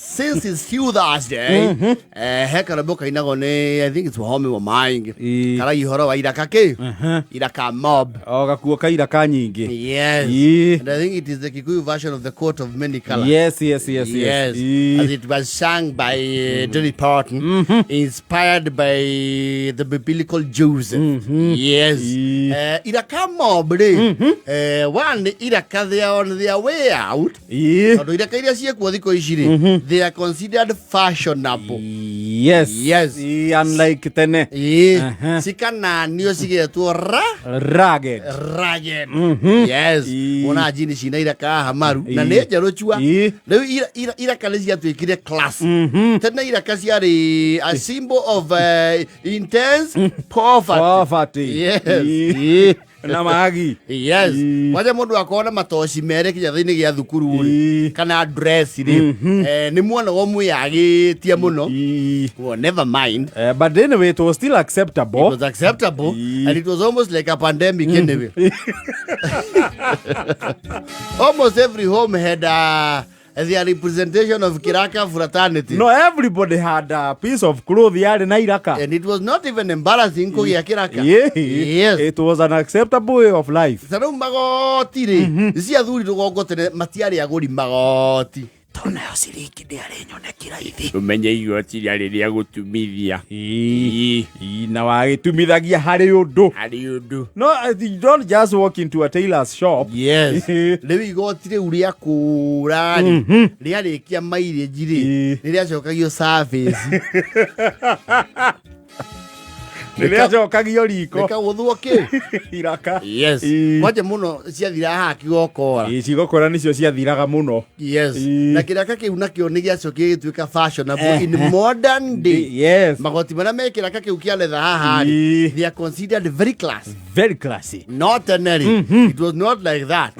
Since it's still Thursday, he karwĩmbo kainagwo nĩ, I think it's Wahome wa Maingi. Ĩĩ. Karagia ũhoro wa iraka kĩ? Iraka mob. O gakuo ka iraka nyingĩ. Yes. Ĩĩ. And I think it is the Kikuyu version of the coat of many colors. Yes. Yes. Ĩĩ. As it was sung by Dolly Parton, inspired by the biblical Joseph. Yes. Ĩĩ. Iraka mob rĩ, one, iraka they are on their way out. Ĩĩ. Tondũ iraka iria ciĩkuo thikũ ici rĩ, they are considered fashionable. Yes. Yes. Ĩĩ, unlike tene. Ĩĩ, Aha. cikananio cigetwo ra Rugged. rugged. Yes. Ĩĩ. Wona njini cina iraka haha maru na Ĩĩ. nĩ njerũ cua. Ĩĩ. Rĩu iraka nĩ ciatuĩkire class. Tene iraka ciarĩ a symbol of intense poverty. Poverty. Yes. Ĩĩ. Ĩĩ. Na magi. Yes. Ĩĩ. Kwanja mũndũ akorwo na matoci merĩ kĩnyathĩ-inĩ gĩa thukuru rĩ, Ĩĩ. kana dress rĩ, nĩ muonagwo mwĩyagĩtie mũno. Ĩĩ. Well, never mind. But anyway, it was still acceptable. It was acceptable. Ĩĩ. And it was almost like a pandemic anyway. Almost every home had their representation of Kiraka fraternity. No, everybody had a piece of cloth yarĩ na iraka. And it was not even embarrassing kũgĩa kĩraka. Yeah. Yes. It was an acceptable way of life. Ta rĩu magoti rĩ, cia athuri rũgongo tene matiarĩ agũri magoti. Tondũ nayo ciringi ndĩarĩ nyoneki raithi. Ũmenye igoti rĩarĩ rĩa gũtumithia. Ĩĩ. Ĩĩ, na wagĩtumithagia harĩ ũndũ. Harĩ ũndũ. No, you don't just walk into a tailor's shop. Yes. Ĩĩ. Rĩu igoti rĩu rĩa kũra rĩ, rĩarĩkia mileage rĩ, Ĩĩ. nĩ rĩacokagio service. Nĩrĩacokagio riko. Rĩkagũthwo kĩ? Iraka. Yes. Ĩĩ. Kwanja mũno ciathira haha kigokora. Ĩĩ, cigokora nĩcio ciathiraga mũno. Yes. Ĩĩ. Na kĩraka kĩu nakĩo nĩ gĩacokire gĩtuĩka fashionable in modern day. Yes. Magoti marĩa me kĩraka kĩu kĩa leather haha rĩ, Ĩĩ. they are considered very class. Very classy. No tene rĩ, it was not like that.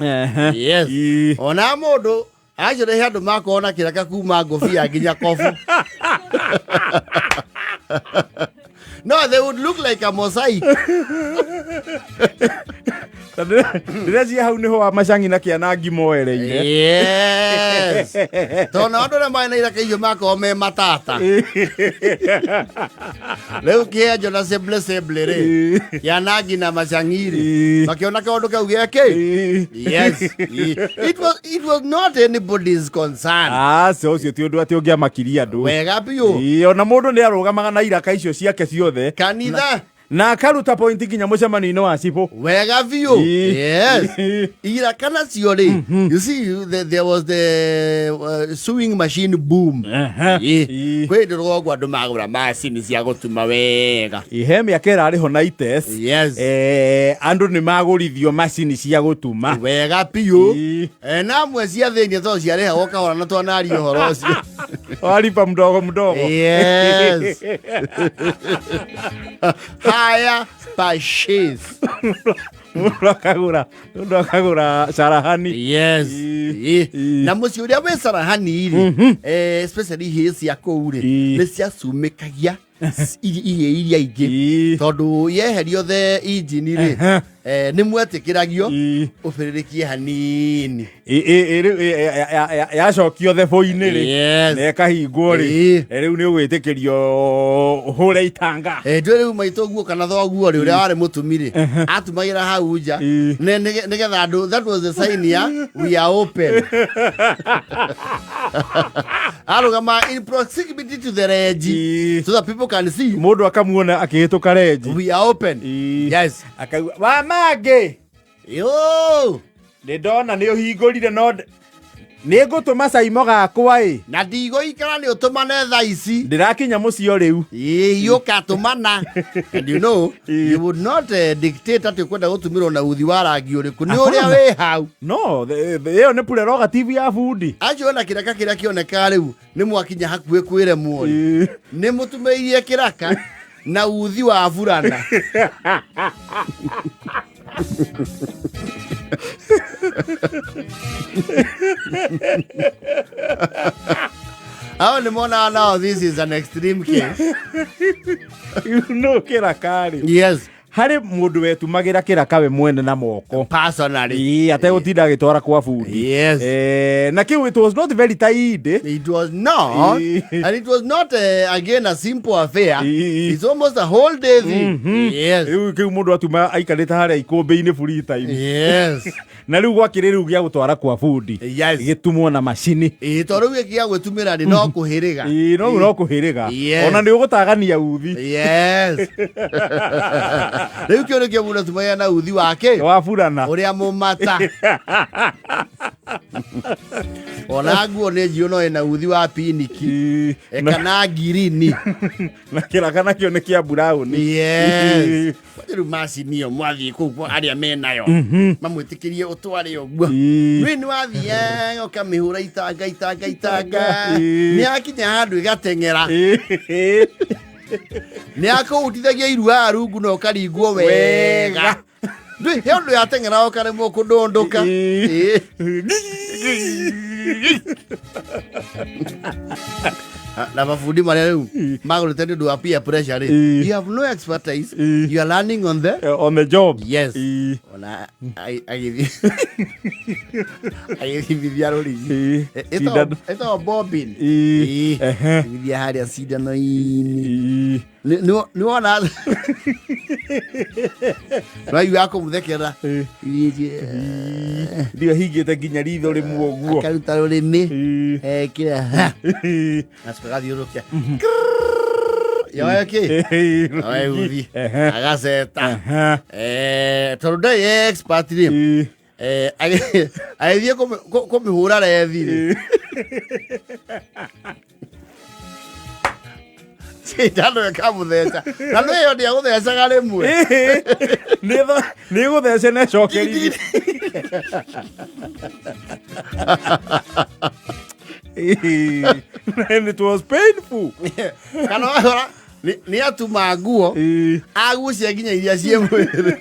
Yes. Ĩĩ. Ona mũndũ acio nĩ andũ makorwo na kĩraka kuma ngũbia nginya kobu. No, they would look like a mosaic. Ndĩreciria hau nĩho wa macangi na kĩanangi moereire. Yes. Tondũ andũ arĩa marĩ na iraka icio makorwo me matata. Rĩu kĩenjo na seble seble rĩ, kĩanangi na macangi rĩ, Ĩĩ. makĩona kaũndũ kau geke. Ĩĩ. Yes. It was not anybody's concern. Aca, ũcio ti ũndũ atĩ ũngĩamakirie andũ. Wega biũ. Ĩĩ, ona mũndũ nĩ arũgamaga na iraka icio ciake ciothe Kanitha. Na akaruta point nginya mũcemanio-inĩ wa cibũ. Wega biũ. Ĩĩ. Yes. Iraka nacio rĩ, you see, there was the sewing machine boom. Ĩĩ. Ĩĩ. Kwĩ hĩndĩ rũgongo andũ magũra macini cia gũtuma wega. Ĩĩ, he mĩaka ĩrarĩ ho na ites. Yes. Andũ nĩ magũrithio macini cia gũtuma. Wega biũ. Ĩĩ. Na amwe cia thĩinĩ tondũ ciarĩhagwo kahora na twanaria ũhoro ũcio. Walipa mdogo mdogo. Yes. Haya purchase. Mũndũ akagũra carahani. Yes. Ĩĩ. Ĩĩ. Ĩĩ. Na mũciĩ ũrĩa wĩ carahani rĩ, especially ihĩĩ cia kũu rĩ, Ĩĩ. nĩ ciacumĩkagia ihĩĩ iria ingĩ. Ĩĩ. Tondũ yeherio the injini rĩ, nĩ mwetĩkĩragio Ĩĩ. ũbĩrĩrĩkie hanini. Ĩ- ĩ- ĩ- rĩu, ĩ- yacokio thebũ-inĩ rĩ, Yes. na ĩkahingwo rĩ, Ĩĩ. rĩu nĩ ũgwĩtĩkĩrio ũhũre itanga. Ndũĩ rĩu maitũ guo kana thoguo rĩ, ũrĩa warĩ mũtumi rĩ, atumagĩra hau nja. Ĩĩ. Nĩgetha andũ, that was the sign ya we are open. Arũgama in proximity to the range Ĩĩ. so that people can see Mũndũ akamuona akĩhĩtũka renji. we are open. Ĩĩ. Yes. Akauga wa mangĩ Yo! Nĩ ndona nĩ ũhingũrire no nĩ ngũtũma caimo gakwa ĩ. Na ndigũikara nĩ ũtũmane thaa ici. Ndĩrakinya mũciĩ o rĩu. Ĩĩ, ũkatũmana. And you know, you would not dictate atĩ ũkwenda gũtumĩrwo na uthi wa rangi ũrĩkũ nĩ ũrĩa wĩ hau. No ĩyo nĩ prerogative ya bundi. Acio ona kĩraka kĩrĩa kĩonekaga rĩu nĩ mwakinya hakuhĩ kwĩremwo rĩ, nĩ mũtumĩirie kĩraka na uthi wa burana. Hao nĩ monaga now this is an extreme case. No kĩraka rĩ. Yes. Harĩ mũndũ wetumagĩra kĩraka we mwene na moko. Personally. Ĩĩ, ategũtinda agĩtwara kwa bundi. Yes. Na kĩu it was not very tidy. It was not, and it was not again a simple affair. It's almost a whole day thing. Yes. Rĩu kĩu mũndũ atuma aikarĩte harĩa ikũmbĩ-inĩ free time. Yes. Na rĩu gwakĩrĩ rĩu gĩa gũtwara kwa bundi. Yes. Gĩtumwo na macini. Ĩĩ, tondũ rĩu gĩkĩ gĩa gwĩtumĩra rĩ no kũhĩrĩga. Ĩĩ, no kũhĩrĩga. Yes. Ona nĩ ũgũtagania uthi. Yes. Rĩu kĩo nĩkĩo mũndũ atumagia na uthi wake Wa burana. ũrĩa mũmata. Ona nguo nĩ njirũ no ĩna uthi wa piniki Ĩĩ, kana ngirini. Na kĩraka nakĩo nĩ kĩa burauni. Yes. Kwanja rĩu macini ĩyo mwathiĩ kũu kwa arĩa menayo mamwĩtĩkĩrie ũtware ũguo. Rĩu nĩ wathiaga ũkamĩhũra itanga itanga itanga. Nĩ yakinya handũ ĩgateng'era. Nĩ yakũhutithagia irua rungu na ũkaringwo wega. Ndũĩ he ũndũ yateng'era ũkaremwo kũndũndũka. Ĩĩ. Na mabundi marĩa rĩu magũrĩte nĩ ũndũ wa peer pressure rĩ, you have no expertise, you are learning on the On the job. Yes. Ona agĩthiĩ agĩthithia rũrigi. Cindano. Ĩtagwo bobbin. Ĩgĩthiĩ harĩa cindano-inĩ. Nĩ wona raigua kũmũthekera. Ndio hingĩte nginya ritho rĩmwe ũguo. Akaruta rũrĩmĩ ekĩra ha acoka agathiũrũrũkia yoe kĩ yoe uthi agaceta. Tondũ ndarĩ expert rĩ, agĩthiĩ kũmĩhũra rethi rĩ, cindano ĩkamũtheca na nĩ ĩyo ndĩagũthecaga rĩmwe. Nĩ gũthece na ĩcokerithie. And it was painful. Kana wakora nĩ atuma nguo agucia nginya iria ciĩ mwĩrĩ.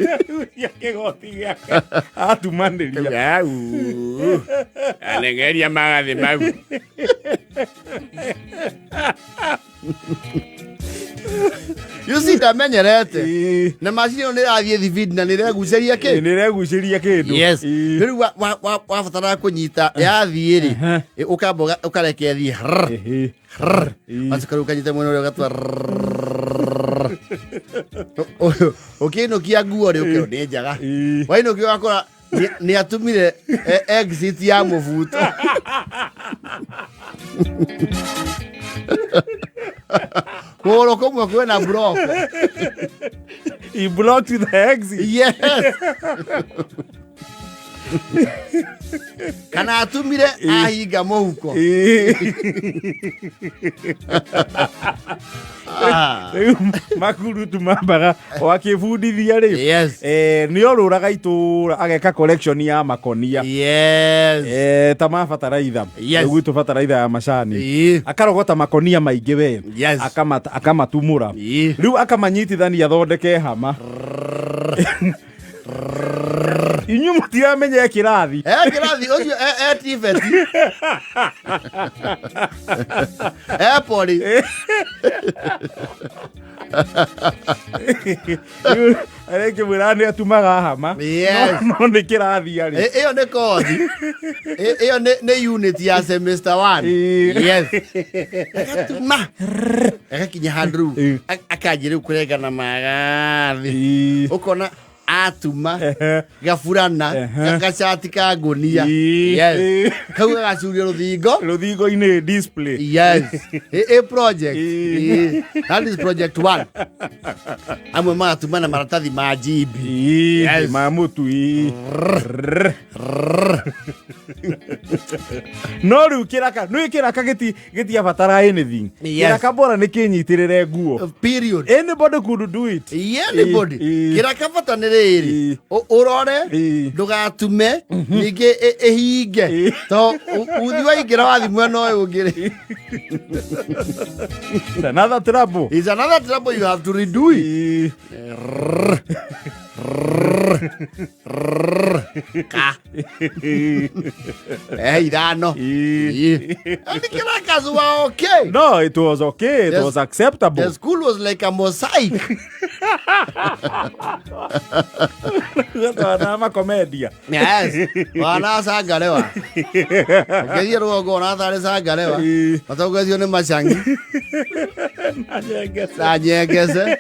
Cia kĩgoti gĩake atumanĩria. Anengeria magathĩ mau. You see, ndamenyerete na macini ĩyo nĩ ĩrathiĩ thibindi na nĩ ĩregucĩria kĩ. Nĩ ĩregucĩria kĩndũ. Yes. Rĩu wabatara kũnyita yathiĩ rĩ, ũkamba ũkareke ĩthiĩ rrr, rrr. Wacoka rĩu ũkanyita mwena ũrĩa ũgatua rrrr. Ũkĩinũkia nguo rĩ, ũkerwo nĩ njega. Wainũkia ũgakora nĩ atumire exit ya mũbuto. Kũgũrũ kũmwe kwĩna block. He blocked the exit. Yes. Kana atumire ahinga mũhuko. Ah. Rĩu makurutu mambaga wakĩbundithia rĩ, Yes. nĩ orũraga itũra ageka collection ya makonia. Yes. Ta ma bataraitha. Yes. Rĩu gwitũ bataraitha ya macani. Akarogota makonia maingĩ we. Yes. Akamatumũra. Rĩu akamanyitithania athondeke hama. Inyuĩ mũtiramenya e kĩrathi. Kĩrathi ũcio e TVET. Poli. Rĩu arĩkĩmwĩra nĩ atumaga hama. Yes. No nĩ kĩrathi arĩ. Ĩyo nĩ kothi. Ĩyo nĩ unit ya semester 1. Yes. Agatuma. Agakinya handũ rĩu. Akanjia rĩu kũrenga na magathĩ. Ũkona atuma gaburana gacati ka ngũnia. Yes. Kau gagacurio rũthingo. Rũthingo-inĩ display. Yes. A project. That is project 1. Amwe magatuma na maratathi ma GB. Yes. Ma mũtu. No rĩu kĩraka nĩ kĩraka gĩtiabatara anything. Yes. Kĩraka bora nĩ kĩnyitĩrĩre nguo. Period. Anybody could do it. Yeah, anybody. Kĩraka bata nĩ rĩrĩ ũrore ndũgatume ningĩ ĩhinge to uthi waingĩra wathi mwena ũyũ ũngĩ rĩ. It's another trouble. It's another trouble, you have to redo it. Ka. Ithano. And kĩraka was okay. No, it was okay. It Yes. was acceptable. The school was like a mosaic. Twana makomedia. Yes, wana cangarewa ũngĩthiĩ rũgongo ona tarĩ cangarewa matongoretio nĩ macangi Na nyengece. Na nyengece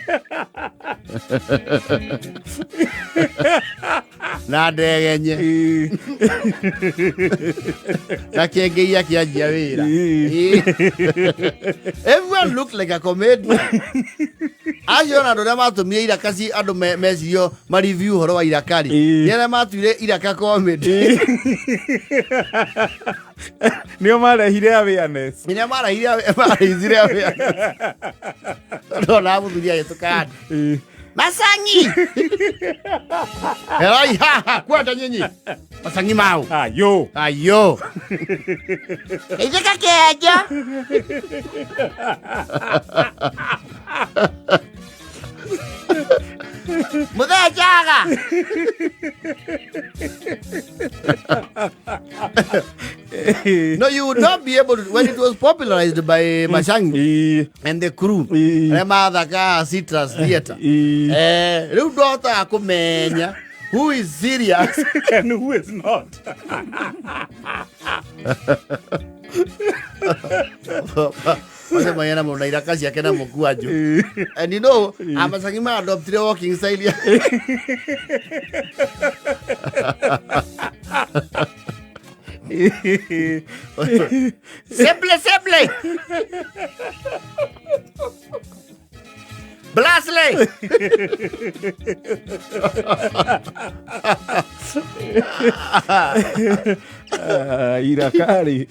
na ndegenye na kĩengei akĩanjia wĩra. Everyone looked like a comedian. Acio ona andũ arĩa matũmire iraka ci andũ mecirio ma review ũhoro wa iraka rĩ, nĩ arĩa matuire iraka comedy. Nĩo marehire awareness. Nĩ arĩa marehire marehire awareness, tondũ ona mũthuri agĩtũka andũ macangi herai haha kwenda nyinyi macangi mau. Ayo. Ayo ithika kenja. Muthejaga. No, you would not be able to when it was popularized by Machangi and the crew arĩa mathakaga Citrus Theatre. Rĩu ndwahotaga kũmenya who is serious and who is not. Macemania na mũndũ na iraka ciake na mũkwanjũ, and amacangi ma adoptire walking style Simple, simple. Blasley. Ah, irakarĩ.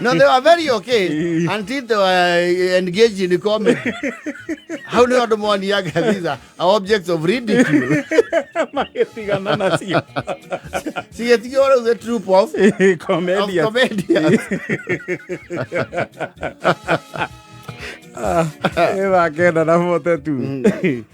No, they were very okay until they were engaged in comedy. How nĩ andũ moniaga these are objects of ridicule. Magĩtigana nacio. Cigĩtigwo rĩu the troop of Comedians. Comedians. Ĩ 9:42.